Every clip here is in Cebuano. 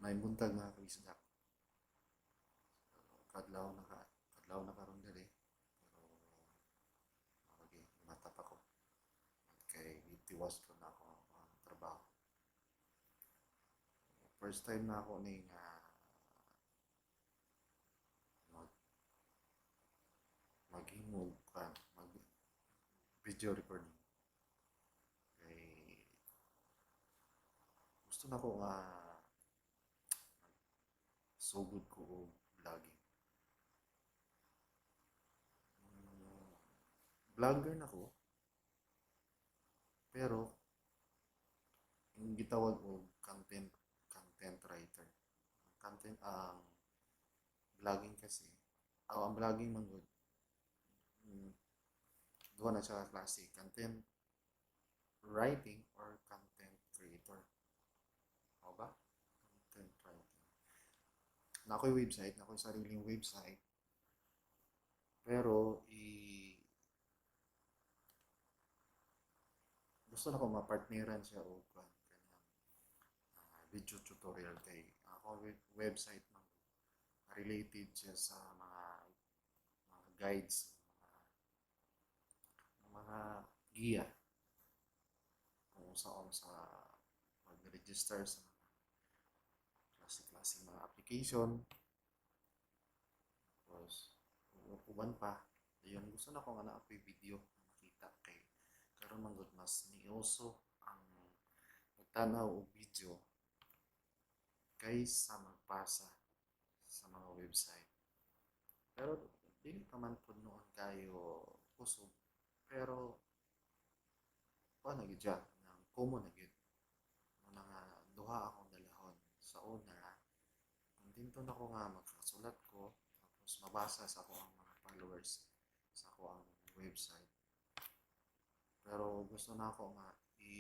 Maayong buntag, mga kabisdak. Kadlaw na karon diri, pero okay, mata pa ko kay gitiwas ko na ako ang trabaho. First time na ako ni nga maghimog ka mag video recording kay gusto na ko nga sugod ko og vlogging. Vlogger na ko, pero yung gitawag og content writer. Content ang vlogging kasi, ang vlogging man gud, duha na siya ka klase, content writing or content creator. O ba? Content writing. Na ako'y website, na ako'y sariling website. Pero gusto na ko mapartneran siya og kuan, kanang video tutorial kay ako website man related siya sa mga guides, mga giya kung saan sa mag-register sa mga klase-klase mga application. Tapos uban pa dayon, gusto na ko nga naa ko'y video na makita kay karon man gud mas niuso ang magtan-aw og video kaysa magbasa sa mga website. Pero dili pa man pud noon kayo kusog, pero kuan na gyud siya, nang common na gyud. Mao na nga duha akong dalahon. Sa una, kontento na ko nga magkasulat ko tapos mabasa sa ako ang mga followers sa ako ang website. Pero gusto na ako nga i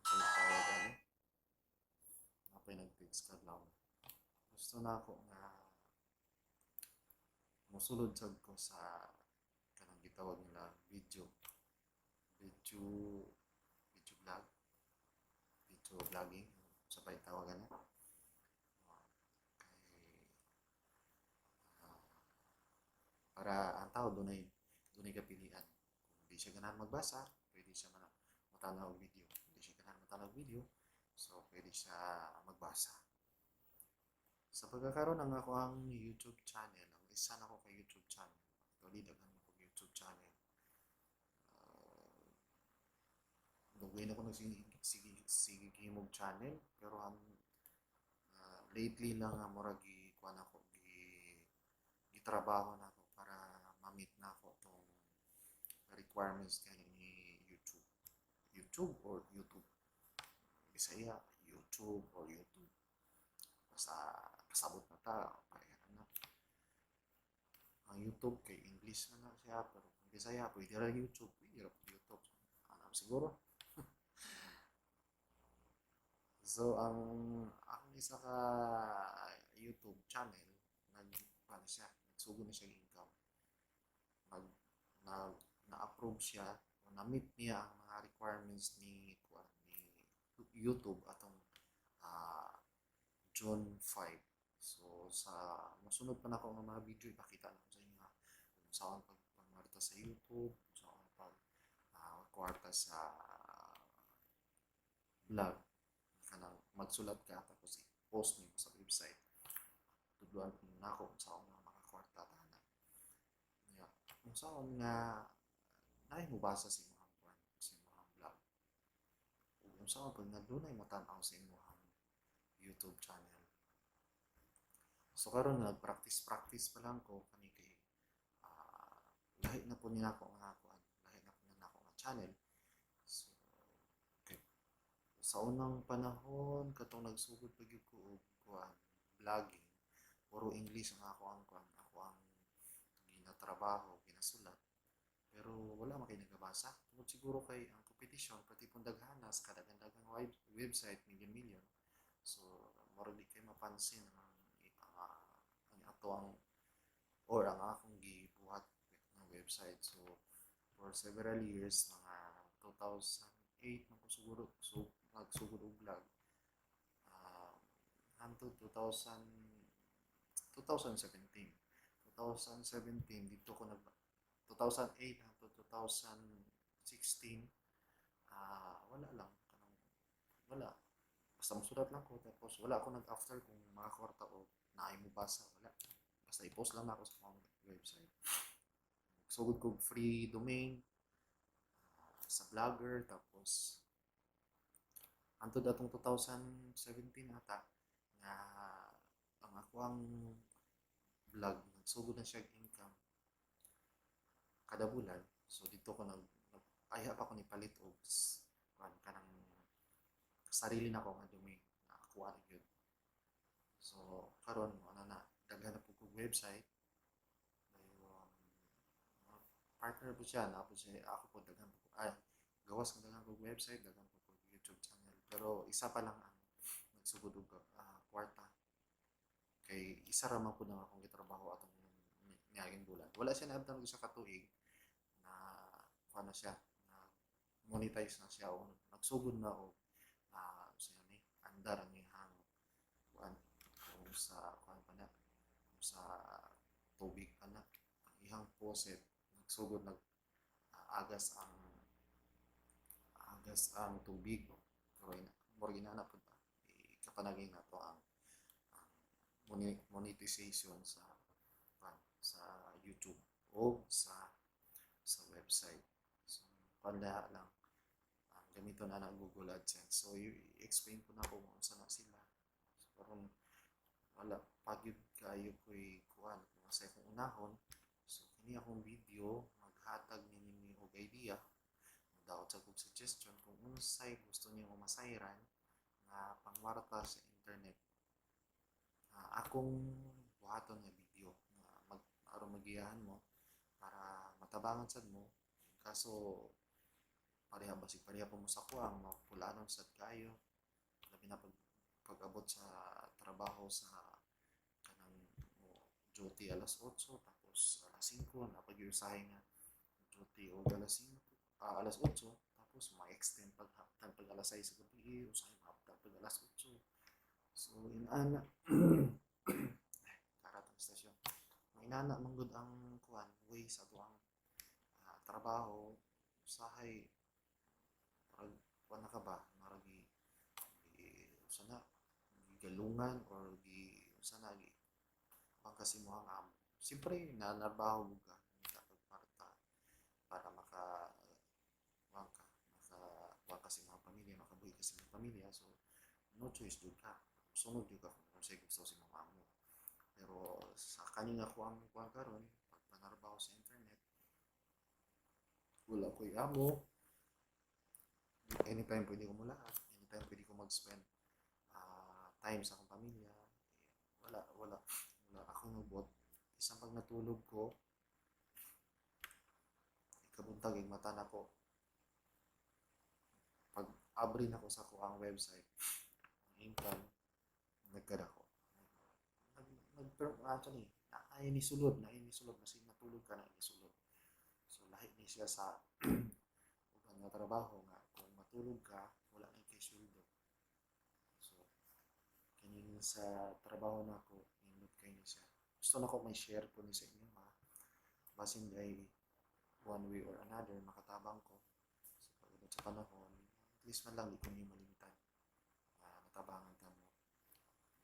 ang tawag ani, napay nag-text kadlaw. Gusto na ako nga mosulod sad ko sa kanang gitawag nila video video video vlog, video vlogging sa pay tawagan na kay para ang tao dunay kapilian. Kung di siya ganahan magbasa, pwede siya man matanaw og video. Kung di siya ganahan matanaw og video, so pwede siya magbasa. Sa pagkakaroon, ang ako ang YouTube channel, ang isa na ko kay YouTube channel. Actually, daghan ko YouTube channel. Dugay na ko nagsige sige sige himog channel, pero ang lately lang nga murag gi kuan ako, gitrabaho na ako para ma-meet na ako tong requirements kani ni YouTube. YouTube or YouTube. Bisaya, YouTube or YouTube. Basta kasabot na ta, pareha na. Ang YouTube kay English na na siya, pero kung Bisaya, pwede ra YouTube, pwede ra YouTube. Alam siguro. So, ang isa ka YouTube channel, nag, ano siya, nagsugod na siya income. Nag, na, na-approve siya, o na-meet niya ang mga requirements ni YouTube atong June 5. So, sa mosunod pa nako nga mga video, ipakita na ko sa inyo ha, kung saan pag pangwarta sa YouTube, kung saan pag kwarta sa vlog. Kanang magsulat ka tapos i-post nimo sa website. Tudloan na ako kung saan nga makakwarta tanan. Yeah. Kung saan nga naay mobasa sa imong kuan, sa imong vlog. Ug kung saan pag nga dunay motan-aw sa imong YouTube channel. So karon nag-practice practice pa lang ko kani kay lahi na po niya ako nga kuan, lahi na po niya nako nga channel. So okay. Sa unang panahon katong nagsugod pa gyud ko og kuan, vlogging, puro English ang ako ang kuan, ako ang ginatrabaho, ginasulat. Pero wala man kay nagabasa. Tungod siguro kay ang competition pati pong daghana sa kadaghan-daghang website, million-million. So murag di kay mapansin ang ato ang or ang akong gibuhat ng website. So for several years, mga 2008 man ko siguro so nagsugod og vlog. Hangtod 2000 2017. 2017 dito ko nag 2008 hangtod 2016, wala lang, kanang wala, basta mosulat lang ko, tapos wala ako nag-after kung makakwarta o naay mobasa. Wala, basta i-post lang nako sa akong website. Sugod kog free domain sa Blogger. Tapos hangtod atong 2017 ata nga ang akoang blog nagsugod na siya income kada bulan. So dito ko nag ayha pa ko ni palit og kuan, kanang sarili nako nga domain na akoa na gyud. So karon ano na, daghan na pud kog website. Dayon partner po siya na po siya, ako po daghan po, ay, gawas nga daghan kog website, daghan po kog YouTube channel, pero isa pa lang ang nagsugod og kwarta kay isa ra man pud ang akong gitrabaho atong niaging bulan. Wala siya naabtan og isa ka tuig na kuan na siya, na monetize na siya o nagsugod na og sa ni andar ang iyang kuan, kung sa kuan pa na, kung sa tubig pa na ang iyang faucet nagsugod nag agas ang tubig. Pero murag inana pud ba, ikapanagay nato ang monetization sa kuan, sa YouTube o sa website. So kuan lang ang gamiton na Google AdSense. So i-explain ko na kung unsa na sila. So karon wala pagyud kayo ko'y kuan kung asa akong unahon. So kini akong video maghatag ni ninyo og idea, modaot sa kog suggestion kung unsay gusto niyo masayran nga pangwarta sa internet. Akong buhaton nga video nga mag aron magiyahan mo para matabangan sad mo. Kaso pareha, basig pareha pa mo sa kuang mapulanon sad kayo, labi na pag pag-abot sa trabaho sa kanang mo duty alas 8, tapos alas 5 na pag usahay nga duty og alas 5, alas 8, tapos ma-extend pag haptan pag alas 6 sa gabi, usahay mahaptan pag alas 8. So inana karat ang istasyon. Inana man gud ang kuan way sa atoang trabaho. Usahay parang kuan na ka ba, marag gi usa na gigalungan or gi usa na gi pangkasimuhang amo. Siyempre nanarbaho gud ka, mangita kag kwarta para maka kuan ka, maka kuan ka sa imong pamilya, makabuhi ka sa imong pamilya. So no choice jud ka, sunod jud ka kung unsay gusto sa imong amo. Pero sa kaning ako ang kuan karon, pagpanarbaho sa internet, wala ko'y amo. Anytime pwede ko mulaat, anytime pwede ko mag-spend time sa akong pamilya. Wala wala wala ako nagbuot. Isang pag natulog ko, ikabuntag ig mata nako, pag abri nako sa akoang website, ang income nagkadako, nag nag pero actually naay ni sulod, naay ni sulod, basta natulog ka na ni sulod. So lahi ni siya sa uban nga trabaho nga kung matulog ka wala na kay sweldo. So kining sa trabaho nako, nindot kay ni siya. Gusto nako may share ko ni sa inyo ha, basin ay one way or another makatabang ko sa pag-abot sa panahon. At least man lang di ko ni malimtan, matabangan ta mo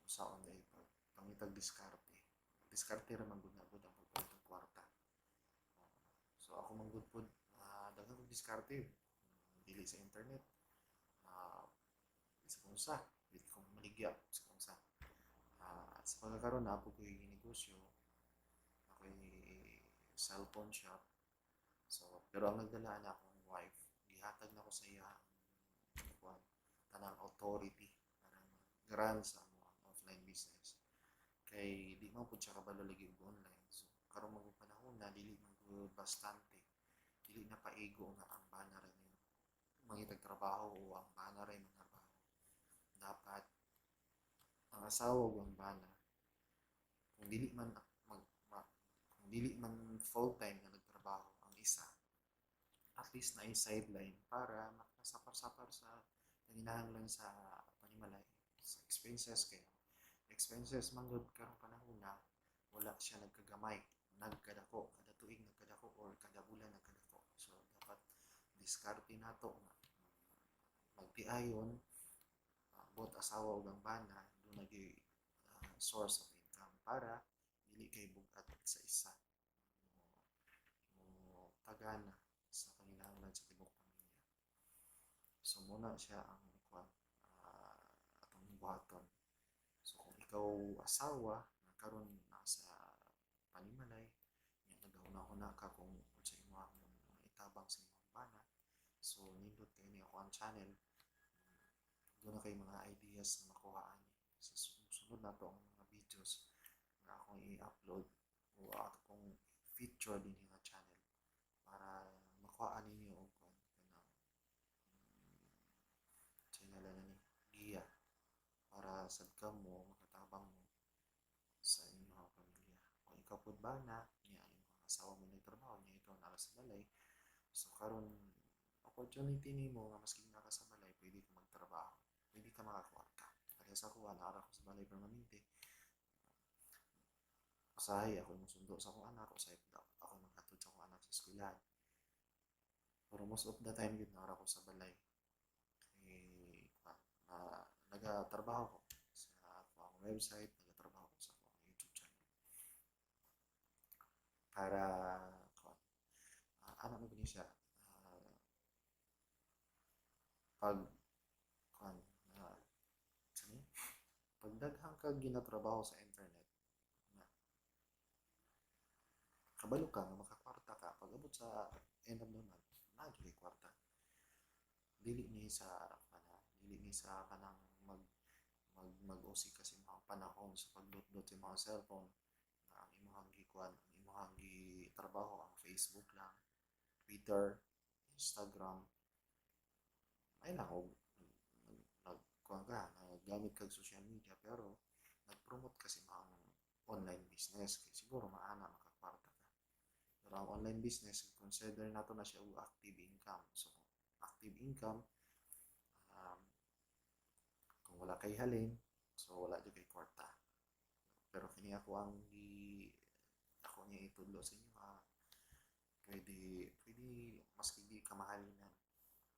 usaon dahil pag pangitag diskarte, diskarte ra man gud na gud ang pagpalit og kwarta. So ako man gud pod, daghan kog diskarte dili sa internet, sa kung sa dili ko maligya sa kung sa pagkakaroon na ako ko'y negosyo, ako'y cellphone shop. So pero ang nagdala na akong wife, gihatag nako sa iya ang kuan, tanang authority para mag-run sa among offline business kay di man pud siya kabalo lagi og online. So karon man gud panahon na dili man gud bastante, dili na paigo nga ang bana ra ni mangitag trabaho o ang bana ra manarbaho. Dapat ang asawa ug ang bana, kung dili man mag, ma, kung dili man full time nga nagtrabaho ang isa, at least naay sideline para makasapar-sapar sa panginahanglan sa panimalay, sa expenses kay Expenses man gud karong panahon na wala siya nagkagamay, nagkadako kada tuig, nagkadako or kada bulan nagkadako. So dapat diskarte nato nga magtiayon, both asawa ug ang bana duna gyud source of income para dili kay bug-at sa isa mo tagana sa panginahanglan sa tibuok pamilya. So mao na siya ang kuan atong buhaton. So kung ikaw asawa nga karon nasa panimalay nya nagahuna-huna ka kung unsa imong itabang sa imong bana, so nindot kay ni ako ang channel. Duna kay mga ideas na makuha ani sa sunod nato ang mga videos nga akong i-upload o akong feature dinhi nga channel para makuha ninyo og kuan kanang channel na ni giya para sad kamo makatabang mo sa inyong pamilya. Kung ikaw pud bana nya ang imong asawa mo nagtrabaho nya ikaw naa sa balay, so karon opportunity nimo nga maski naa ka sa balay pwede ka magtrabaho, pwede ka makakwarta. Pareha sa akoa, naa ra ko sa balay permanente. Usahay ako mosundo sa akong anak, usahay ako maghatod sa akong anak sa eskwelahan. Pero most of the time gyud naa ra ko sa balay. Kay nagatrabaho ko sa akong website, nagatrabaho ko sa akong YouTube channel. Para kuan ana man gani siya, pag kuan ni pag daghan kag ginatrabaho sa internet nga kabalo ka nga makakwarta ka, pag abot sa end of the month naa gyud kay kwarta. Dili ni sa kana, dili ni sa kanang mag mag mag-usik ka sa imong panahon sa pagdot-dot sa imong cellphone nga ang imong gikuan, ang imong gitrabaho ang Facebook lang, Twitter, Instagram, ay lang og nagkuan ka, naggamit kag social media pero nag-promote ka sa imong online business kay siguro maana makakwarta ka. Pero ang online business, consider nato na siya og active income. So active income, kung wala kay halin, so wala jud kay kwarta. Pero kini ako ang gi ako niya itudlo sa inyo ha, pwede pwede maski di ka mahalinan,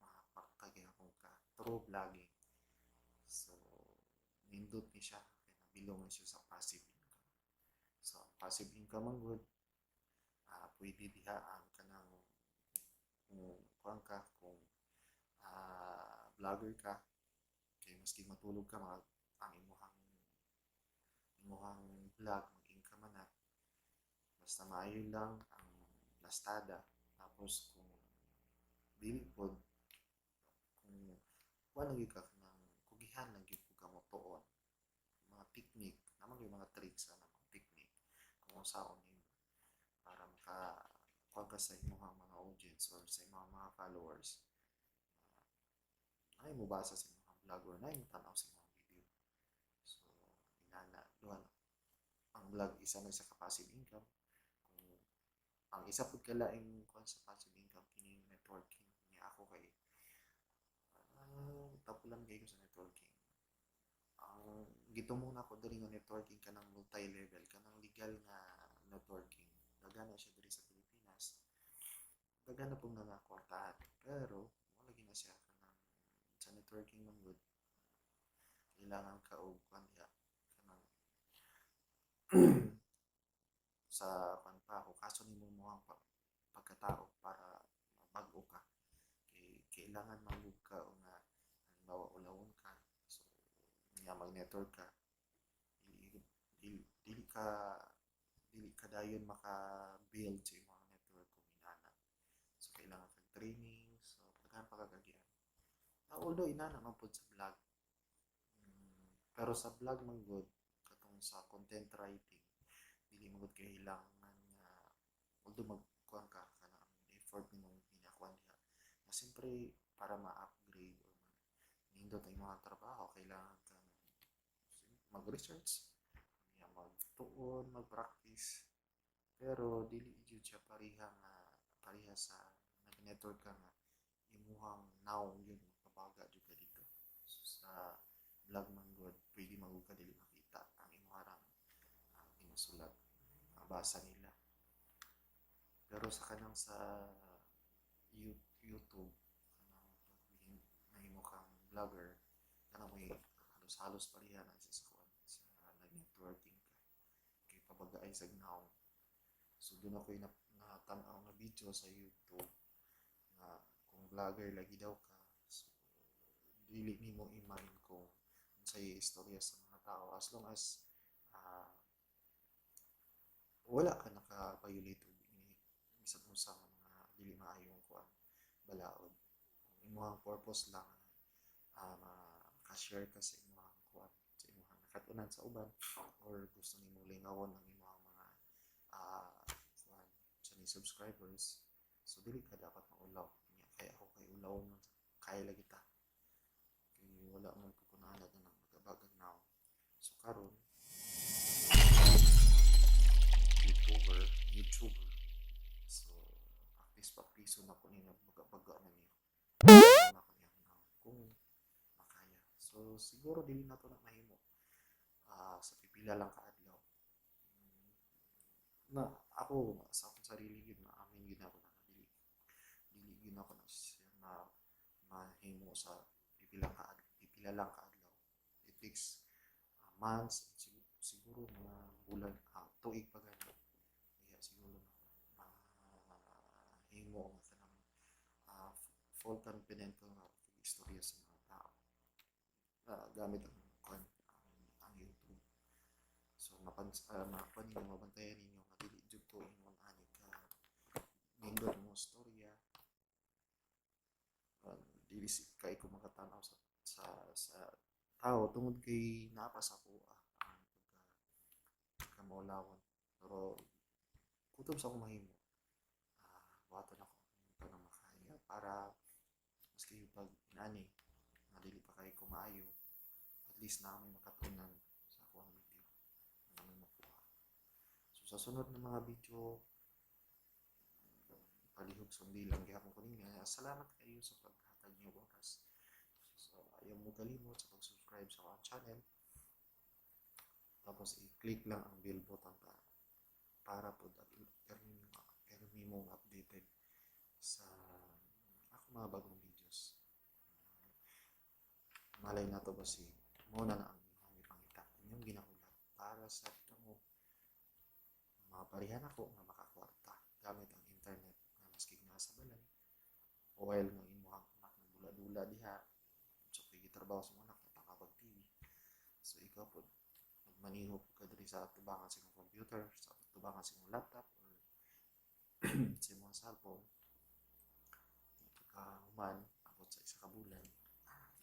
makakwarta gihapon ka through vlogging. So nindot ni siya kay nabilong ni siya sa passive income. So ang passive income man gud, pwede diha ang kanang kung kuan ka, kung vlogger ka, kay maski matulog ka mga ang imuhang vlog mag-income man na, basta maayo lang ang lastada. Tapos kung dili pod, kung kuan lang gyud ka, kanang kugihan lang gyud ka mo tuon mga technique naman gyud, mga tricks ana, mga technique kung unsaon nimo para maka kuan ka sa imong mga audience or sa imong mga followers ay mobasa sa imong vlog or naay motanaw sa imong video. So inana duha na ang vlog, isa na sa ka passive income. Kung ang isa pud ka laing kuan sa passive income kining networking niya. Ako kay tapulan kaayo ko sa networking. Ang gitumong nako diri nga networking kanang multi-level, kanang legal nga networking. Daghan na siya diri sa Pilipinas, daghan na pong nangakwartahan, pero mo lagi na siya kanang sa networking man gud kailangan ka og kuan diha, kanang sa kuan pa hukason nimo imong pagkatao para mabag-o ka, kay kailangan man gud ka nga halimbawa ulawon ka, so nga mag-network ka, dili dili, dili ka dayon maka-build sa imong network kung inana. So kailangan kag training, so daghan pa kag agian. Although inana man pud sa vlog, pero sa vlog man gud katong sa content writing, dili man gud kailangan nga, although magkuan ka kanang effort nimong ginakuan diha na siyempre para ma-upgrade or nindot ang imong trabaho, kailangan kang mag-research, magtuon, mag-practice, pero dili jud siya pareha nga pareha sa nag-network ka nga imuhang nawong yun makabaga jud ka dito. So, sa vlog man gud pwede man gud ka dili makita. Masulat, mabasa nila. Pero sa kanang sa YouTube, kanang pag nahimo kang vlogger, kanang may halos-halos pareha na siya sa kuan, sa nag-networking ka. Kay pabagaay sa nawong. So duna ko'y natanaw nga video sa YouTube na kung vlogger lagi daw ka, so dili nimo i-mind kung unsay istorya sa mga tao as long as wala ka naka-violate og ini bisan unsa nga mga dili maayong kuan, balaod. Kung imong purpose lang maka-share ka sa imong kuan, sa imong nakatunan sa uban, or gusto nimo lingawon ang imong mga kuan sa ni subscribers, so dili ka dapat maulaw. Nya kay ako kay ulaw man kaya lagi ta. Kay wala man ko kunaanad na nang magabagag nawong. So karon YouTuber. So practice practice na ko ni baga-baga na niyo. Na ko niya na kung makaya. So siguro dili na to na mahimo. Sa pipila lang ka adlaw. Na ako sa akong sarili gyud, maamin gyud ako na dili dili gyud ako na siya ma mahimo sa pipila lang ka adlaw. It takes months, siguro mga bulan, tuig pa gani. Diha siguro mahimo nga kanang full confident ko nga istorya sa mga tao gamit ang kuan, ang YouTube. So mapans makuan ninyo, mabantayan ninyo nga dili jud ko ingon ani ka nindot mo storya. Dili si kay ko makatanaw sa tao tungod kay naa pa sa ako ang pagka pagka. Pero kutob sa akong mahimo, buhaton ako ang makaya para maski pag inani nga dili pa kay ko maayo, at least naa may makatunan sa akong video, naa may makuha. So sa sunod na mga video, palihog sundi lang gihapon ko ninyo. Salamat kayo sa paghatag niyo oras. So ayaw mo kalimot sa pag-subscribe sa akong channel, tapos i-click lang ang bell button para pod permi mong updated sa ako mga bagong videos. Malay nato ba si mo na na ang inyong ipangita, inyong ginahulat para sa kamo maparehan ako nga makakwarta gamit ang internet nga maski nasa balay, while nga imong anak nagdula-dula diha. So kay gitrabaho sa imong anak natangabag TV, so ikaw pod nagmaniho ka diri sa atubangan sa imong computer, sa atubangan sa imong laptop or sa imong cellphone. Pagka human abot sa isa ka bulan,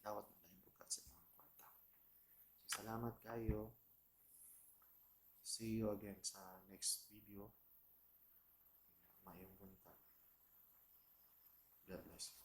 dawat na dayon ka sa imong kwarta. So salamat kayo. See you again sa next video. Maayong buntag. God bless.